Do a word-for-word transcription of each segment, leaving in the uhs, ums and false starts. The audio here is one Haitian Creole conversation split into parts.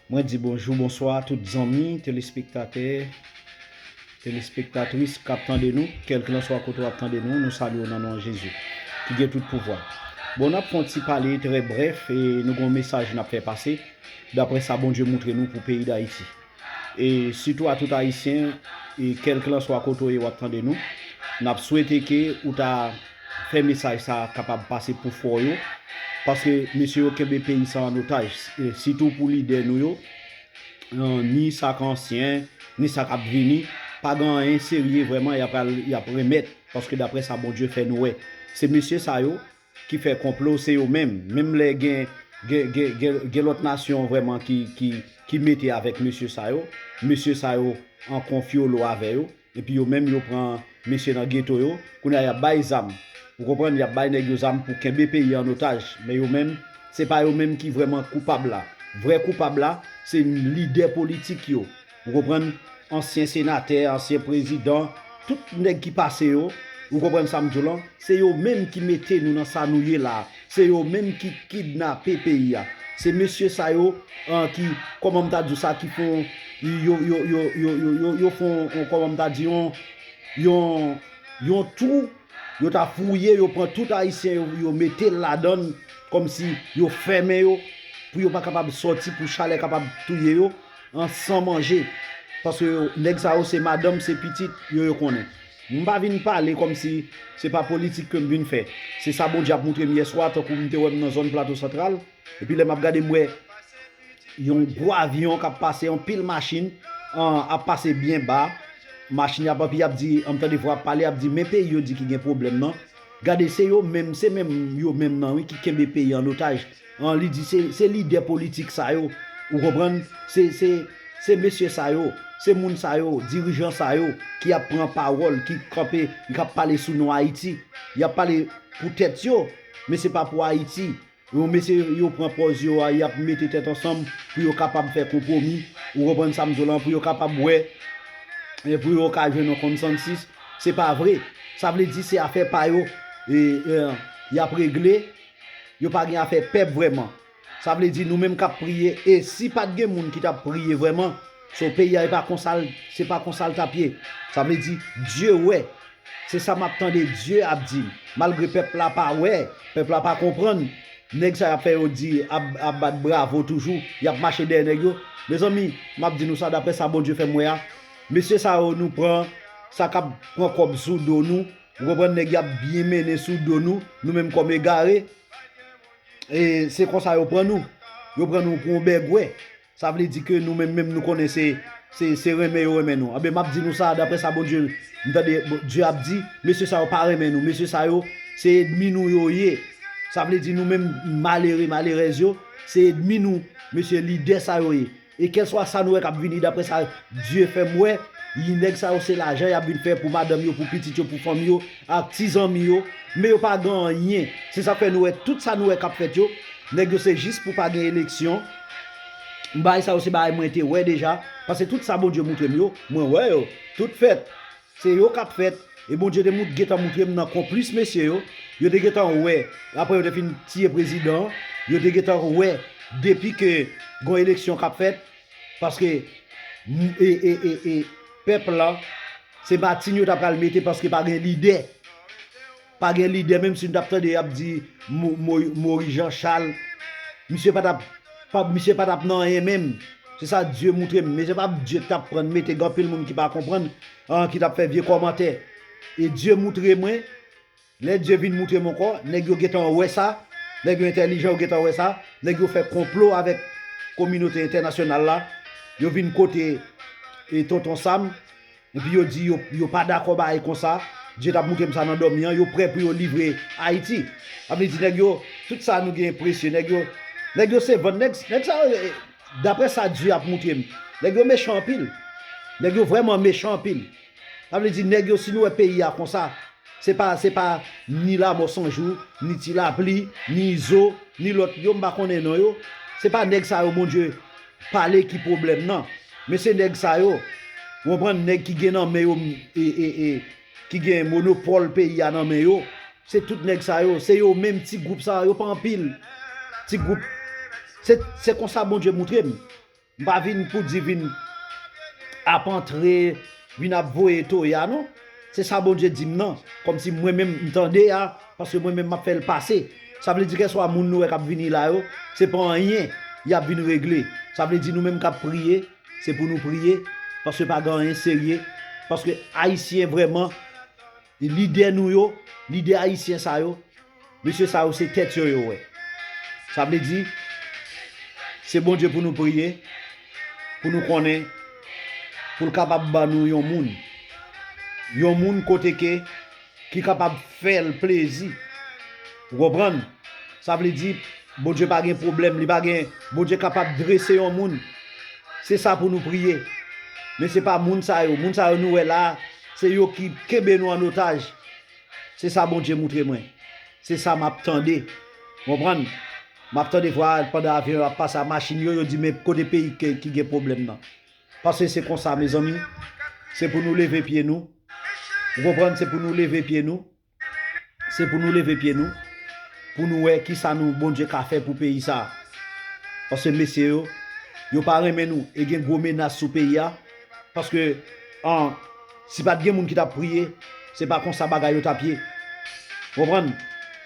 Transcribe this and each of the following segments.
Mwen di bonjou, bonswa tout zanmi, telespektatè, telespektatris k ap tande nou, kèlkelanswa kote w ap tande nou, nou salye w nan non Jezi, ki gen tout pouvwa. Bon, n ap fè yon ti pale trè brèf, e nou gen yon mesaj n ap fè pase, daprè sa Bondye moutre nou pou peyi Dayiti. E sitou a tout Ayisyen, e kèlkelanswa kote w ye w ap tande nou, n ap swete ke ou ta fè mesaj sa a kapab pase pou frè w yo, paske mesye yo kenbe peyi sa a an otaj, e sitou pou lidè nou yo, e, ni sa k ansyen, ni sa k ap vini, pa gen anyen serye vrèman y ap al, y ap remèt, paske daprè sa Bondye fè nou wè, se mesye sa yo ki fè konplo, se yo menm, menm lè gen, gen, gen, gen, gen lòt nasyon vrèman ki, ki, ki mete avèk mesye sa yo, mesye sa yo an konfyolo avè yo, epi yo menm yo pran mesye nan geto yo, kounye a y ap bay zam. Ou konprann, y ap bay nèg yo zam pou kenbe peyi an otaj, men yo menm, se pa yo menm ki vrèman koupab la. Vrè koupab la, se lidè politik yo. Ou konprann, ansyen senatè, ansyen prezidan, tout nèg ki pase yo, ou konprann sa m di w lan, se yo menm ki mete nou nan sa nou ye la. Se yo menm ki kidnape peyi a. Se mesye sa yo, an, ki, kòman m ta di w sa, ki fè yon, yo, yo, yo, yo, yo, yo, yo fè yon, yon, kòman m ta di, yon, yon, yon twou, yo ta fouye, yo pran tout Ayisyen, yo, yo mete l ladan l, kòmsi yo fèmen yo, pou yo pa kapab sòti, pou chalè kapab touye yo, an, san manje. Paske yo, nèg sa yo, se madanm, se pitit, yo, yo konnen. M pa vin pale kòmsi se pa politik ke m vin fè. Se sa Bondye ap moutre m yè swa, tankou m te wè m nan zòn Plato Santral. Epi lè m ap gade, m wè yon gwo avyon k ap pase, yon pil machin, an, ap pase byen ba. Machin y ap, epi y ap di, an, m tande vwa ap pale, ap di, men peyi yo di ki gen pwoblèm nan. Gade, se yo menm, se menm yo menm nan, wi, ki kenbe peyi an otaj. An, li di, se, se lidè politik sa yo, ou konprann? Se, se, se mesye sa yo, se moun sa yo, dirijan sa yo, ki ap pran pawòl, ki kanpe, ki ap pale sou non Ayiti. Y ap pale pou tèt yo, men se pa pou Ayiti. Yo, mesye yo pran pòz yo a, y ap mete tèt ansanm pou yo kapab fè konpwomi, ou konprann sa m di w lan, pou yo kapab wè, e pou yo ka jwenn yon konsansis. Se pa vre. Sa vle di se afè pa yo, e, e, y ap regle. Yo pa gen afè pèp vrèman. Sa vle di nou menm k ap priye, e si pa t gen moun ki t ap priye vrèman, so peyi a e pa konsa l, se pa konsa l t ap ye. Sa vle di Dye wè. Se sa m ap tande Dye ap di m. Malgre pèp la pa wè, pèp la pa konprann, nèg sa y ap fè yo di, ap, ap bat bravo toujou, y ap mache dèyè nèg yo. Mezanmi, m ap di nou sa daprè sa Bondye fè m wè a. Mesye sa yo nou pran, sa k ap pran kòb sou do nou, ou konprann, nèg y ap byen mennen sou do nou, nou menm kòm egare. E se konsa yo pran nou. Yo pran nou pou yon bègwè. Sa vle di ke nou menm, menm nou konnen se, se, se renmen yo renmen nou. Anben, m ap di nou sa, daprè sa Bondye, m tande Bon- Dye ap di, mesye sa yo pa renmen nou. Mesye sa yo, se ènmi nou yo ye. Sa vle di nou menm malere, malerèz yo, se ènmi nou, mesye lidè sa yo ye. E kèlswa sa nou wè k ap vini, daprè sa Dye fè m wè, nèg sa yo se lajan y ap vin fè pou madanm yo, pou pitit yo, pou fanmi yo, ak ti zanmi yo, men yo pa gen anyen. Se sa k fè nou wè tout sa nou wè k ap fèt yo, nèg yo se jis pou pa gen eleksyon. Bagay sa yo se bagay mwen te wè deja, paske tout sa Bondye moutre m yo, mwen wè yo, tout fèt. Se yo k ap fèt. E Bondye te mout- gentan moutre m nan konplis mesye yo. Yo te gentan wè, apre yo te fin tiye prezidan an, yo te gentan wè depi ke gon eleksyon k ap fèt, paske m- e, e, e, e, pèp la, se Martine yo ta pral mete paske pa gen lidè. Pa gen lidè, menm si nou t ap tande y ap di Mo- Mo- Moris Jan Chal, misye pa t ap, pa, misye pa t ap nan anyen menm. Se sa Dye moutre m. Men se pa Dye t ap pran mete, gen anpil moun ki pa konprann, an, ki t ap fè vye kòmantè. E Dye moutre mwen, lè Dye vin moutre m ankò, nèg yo gentan wè sa, nèg yo entèlijan, yo gentan wè sa, nèg yo fè konplo avèk kominote entènasyonal la, yo vin kote, e, Tonton Sam, epi yo di yo, yo pa dakò bagay konsa, Dye t ap moutre m sa nan dòmi an, yo prè pou yo livre Ayiti. Sa vle di nèg yo, tout sa nou gen presye, nèg yo, nèg yo se vann, nèg, nèg sa yo, e, daprè sa Dye ap moutre m, nèg yo mechan anpil. Nèg yo vrèman mechan anpil. Sa vle di nèg yo, si nou wè peyi a konsa, se pa, se pa ni lamò san jou, ni ti lapli, ni izo, ni lòt yo, m pa konnen non yo. Se pa nèg sa yo Bondye pale ki pwoblèm nan. Men se nèg sa yo, ou konprann, nèg ki gen nan men yo, e, e, e, ki gen monopòl peyi a nan men yo. Se tout nèg sa yo, se yo menm ti gwoup sa, yo pa anpil. Ti gwoup. Se, se konsa Bondye moutre m. M pa vin pou di vin ap antre, vin ap voye toya non. Se sa Bondye di m nan. Kòmsi mwen menm m tande a, paske mwen menm m ap fè l pase. Sa vle di kèlkeswa moun nou wè k ap vini la yo, se pa anyen y ap vin regle. Sa vle di nou menm k ap priye, se pou nou priye, paske pa gen anyen serye, paske Ayisyen vrèman, lidè nou yo, lidè ayisyen sa yo, mesye sa yo se tèt yo yo wè. Sa vle di, se Bondye pou nou priye, pou nou konnen, pou l kapab ban nou yon moun. Yon moun kote ke, ki kapab fè l plezi. Ou konprann? Sa vle di, Bondye pa gen pwoblèm, li pa gen, Bondye kapab drese yon moun. Se sa pou nou priye. Men se pa moun sa yo. Moun sa yo nou wè la, se yo ki kenbe nou an otaj. Se sa Bondye moutre mwen. Se sa m ap tande. Konprann? M ap tande vwa pandan avyon yo ap pase a machin yo, yo di men kote peyi ke, ki gen pwoblèm nan. Paske se konsa, mezanmi, se pou nou leve pye nou. Ou konprann? Se pou nou leve pye nou. Se pou nou leve pye nou. Pou nou wè kisa nou, Bondye ka fè pou peyi sa a. Paske mesye yo, yo pa renmen nou. E gen gwo menas sou peyi a. Paske, an, si pa t gen moun ki t ap priye, se pa konsa bagay yo t ap ye. Ou konprann?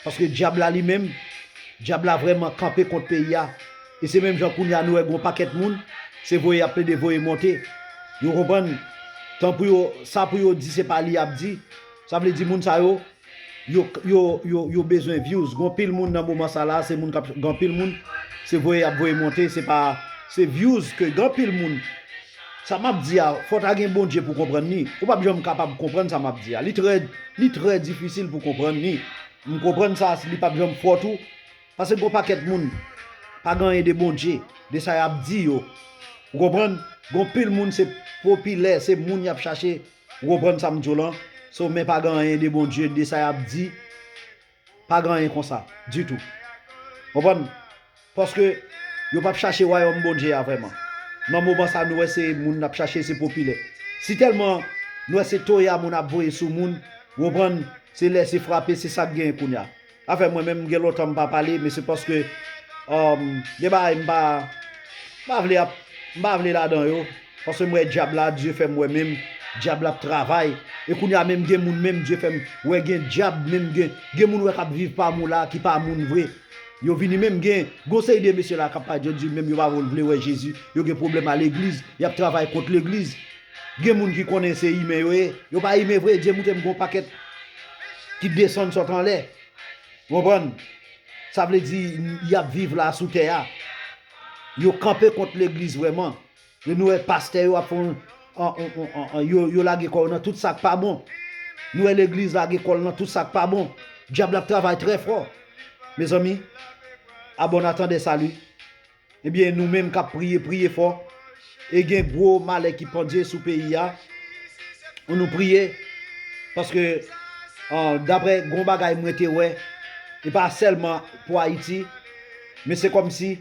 Paske dyab la li menm, dyab la vrèman kanpe kont peyi a. E se menm jan kounye a nou wè gen yon pakèt moun, se voye y ap plede voye monte. Yo konprann? Tan pou yo, sa pou yo di, se pa li y ap di. Sa vle di moun sa yo, yo, yo, yo, yo bezwen views. Gen anpil moun nan moman sa la, se moun k ap, gen anpil moun, se voye y ap voye monte, se pa, se views ke gen anpil moun. Sa m ap di a, fò ta gen Bondye pou konprann li. Ou p ap janm kapab konprann sa m ap di a. Li trè, li trè difisil pou konprann li. M konprann sa, li p ap janm fò tou. Paske gon pakèt moun pa gen anyen de Bondye, de sa y ap di yo. Ou konprann? Gon pil moun se popilè, se moun y ap chache. Ou konprann sa m di w lan? So, men pa gen anyen de Bondye, de sa y ap di. Pa gen anyen konsa, ditou. Konprann? Paske yo p ap chache wayòm Bondye a vrèman. Nan moman sa, nou wè se moun n ap chache, se popilè. Si tèlman nou wè se toya moun ap voye sou moun, ou konprann, se lèse frape, se sa k genyen kounye a. Afè mwen menm, m gen lontan m pa pale, men se paske, um, gen bagay m pa, m pa vle ap, m pa vle ladan yo. Paske m wè dyab la, Dye fè m wè menm, dyab la ap travay. E kounye a menm gen moun menm, Dye fè m wè gen dyab menm, gen, gen moun wè k ap viv pami w la, ki pa moun vre. Yo vini menm gen, gon seri de mesye la k ap pale, yo di menm yo pa vle wè Jezi, yo gen pwoblèm a legliz, y ap travay kont legliz. Gen moun ki konnen se imen yo ye, yo pa imen vre, Dye moutre m gon pakèt ki desann sot anlè. Ou konprann? Sa vle di, y ap viv la sou tè a. Yo kanpe kont legliz vrèman. E nou wè pastè yo ap fè yon, an, an, an, an, an, yo, yo lage kò yo nan tout sa k pa bon. Nou wè legliz lage kò l nan tout sa k pa bon. Dyab la ap travay trè fò. Mezanmi, abòne atandè sali. Ebyen, nou menm k ap priye, priye fò. E gen gwo malè ki pandye sou peyi a. Pou nou priye, paske, ah, daprè gon bagay mwen te wè, e pa sèlman pou Ayiti, men se kòmsi,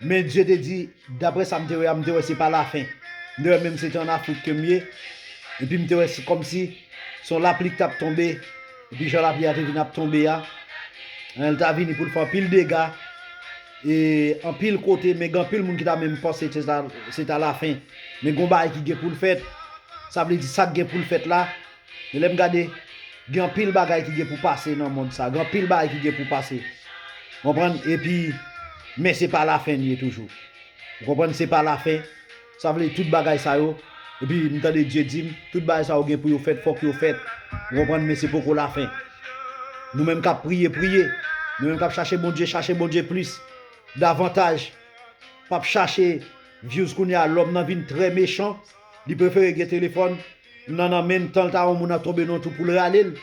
men Dye te di, daprè sa m te wè a, m te wè se pa lafen. M te wè menm se te ann Afrik ke m ye, epi m te wè se kòmsi se yon lapli ki t ap tonbe, epi jan lapli a te vin ap tonbe a, l ta vini pou l fè anpil dega, e anpil kote, men gen anpil moun ki ta menm panse se ta, se ta lafen. Men gon bagay ki gen pou l fèt, sa vle di sa k gen pou l fèt la, men lè m gade, gen anpil bagay ki gen pou pase nan mond sa, gen anpil bagay ki gen pou pase. Konprann? Epi, men se pa lafen l ye toujou. Ou konprann? Se pa lafen. Sa vle tout bagay sa yo. Epi, m tande Dye di m, tout bagay sa yo gen pou yo fèt, fòk yo fèt. Ou konprann? Men se poko lafen. Nou menm k ap priye, priye. Nou menm k ap chache Bondye, chache Bondye plis. Davantaj. P ap chache views kounye a, lòm nan vin trè mechan. Li prefere gen telefòn nan, nan men l, tan l ta wè yon moun nan tonbe nan twou pou l rale l.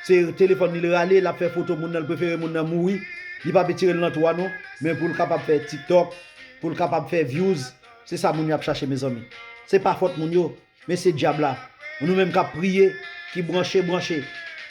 Se telefòn li l rale, l ap fè foto moun nan, l prefere moun nan mouri. Li p ap retire l nan twou a non, men pou l kapab fè TikTok, pou l kapab fè views, se sa moun yo ap chache, mezanmi. Se pa fòt moun yo, men se dyab la. Nou menm k ap priye, ki branche, branche.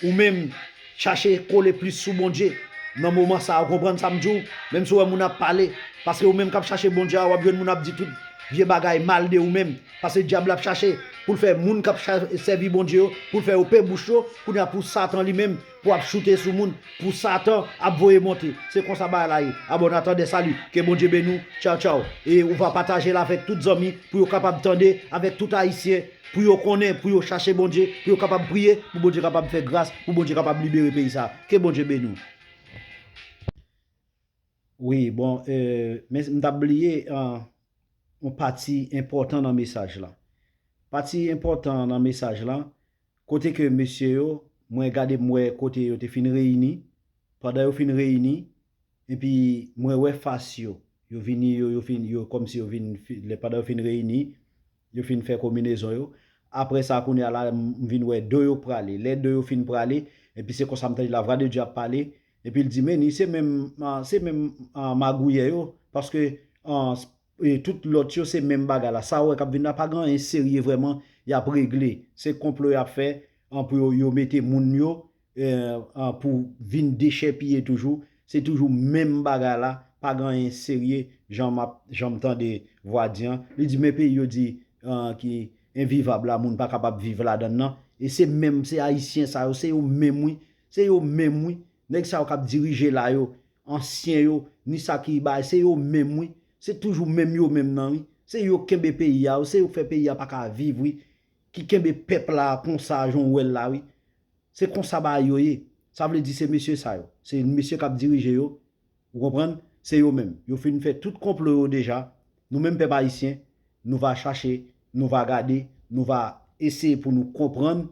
Ou menm, chache kole plis sou Bondye. Nan moman sa a, ou konprann sa m di w? Menm si w wè moun ap pale, paske ou menm k ap chache Bondye a, w ap jwenn moun ap di tout, vye bagay mal de ou menm. Paske dyab la ap chache pou l fè moun k ap cha- sèvi Bondye yo, pou l fè yo pe bouch yo, kounye a pou Satan li menm, pou ap choute sou moun, pou Satan ap voye monte. Se konsa bagay la ye. Abòne, atandè sali. Ke Bondye beni w. Tchaw, tchaw. E ou va pataje l avèk tout zanmi pou yo kapab tande, avèk tout Ayisyen, pou yo konnen, pou yo chache Bondye, pou yo kapab priye, pou Bondye kapab fè gras, pou Bondye kapab libere peyi sa. Ke Bondye beni w. Wi, bon, euh, men m t ap bliye, euh, yon pati enpòtan nan mesaj la. Pati enpòtan nan mesaj la, kote ke mesye yo, mwen gade m wè kote yo te fin reyini, pandan yo fin reyini, epi mwen wè fas yo, yo vini, yo, yo fin, yo kòmsi yo vin, fi- lè pandan yo fin reyini, yo fin fè konbinezon yo. Apre sa, kounye a la, m vin wè do yo prale. Lè do yo fin prale, epi se konsa m tande lavwa de Dye ap pale, epi l di, men ni se menm, ah, se menm ah, magouyè yo, paske ah, s- e tout lòt yo se menm bagay la. Sa w wè k ap vin la pa gen anyen serye vrèman y ap regle. Se konplo y ap fè an pou yo, yo mete moun yo eh, an pou vin dechèpiye toujou. Se toujou menm bagay la, pa gen anyen serye, jan m ap, jan m tande vwa di an. Li di men peyi yo di ah, ki envivab la, moun pa kapab viv ladan l nan. E se menm, se Ayisyen sa yo, se yo menm wi. Se yo menm wi. Nèg sa yo k ap dirije la yo, ansyen yo, ni sa ki bay, se yo menm wi. Se toujou menm yo menm nan wi. Se yo k kenbe peyi a wi, se yo k fè peyi a pa ka viv wi. Ki kenbe pèp la konsa jan w wè l la wi. Se konsa bagay yo ye. Sa vle di se mesye sa yo. Se mesye k ap dirije yo. Ou konprann? Se yo menm. Yo fin fè tout konplo yo deja. Nou menm pèp ayisyen, nou va chache, nou va gade, nou va eseye pou nou konprann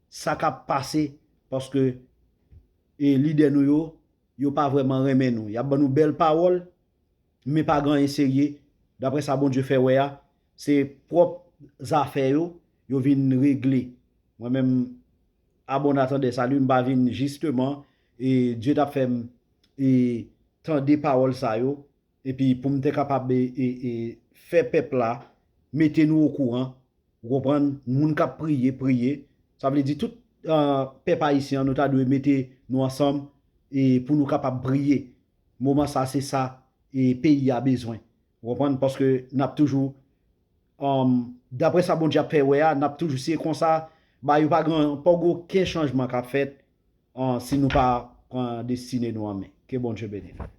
sa k ap pase, paske e lidè nou yo, yo pa vrèman renmen nou. Y ap ban nou bèl pawòl, men pa gen anyen serye. Daprè sa Bondye fè wè a, se pwòp zafè yo, yo vin regle. Mwen menm, abòne atandè sali, m pa vin jisteman, e Dye t ap fè m e tande pawòl sa yo, epi pou m te kapab e, e, e, fè pèp la, mete nou okouran, ou konprann, moun k ap priye, priye. Sa vle di tout ah, pèp ayisyen an, nou ta dwe mete nou ansanm e pou nou kapab priye. Moman sa, se sa e peyi a bezwen. Ou konprann? Paske n ap toujou, um, daprè sa Bondye ap fè wè a, n ap toujou, si e konsa, ba yo pa gen, pa gen okenn chanjman k ap fèt ah, si nou pa pran destine nou an men. Ke Bondye beni nou.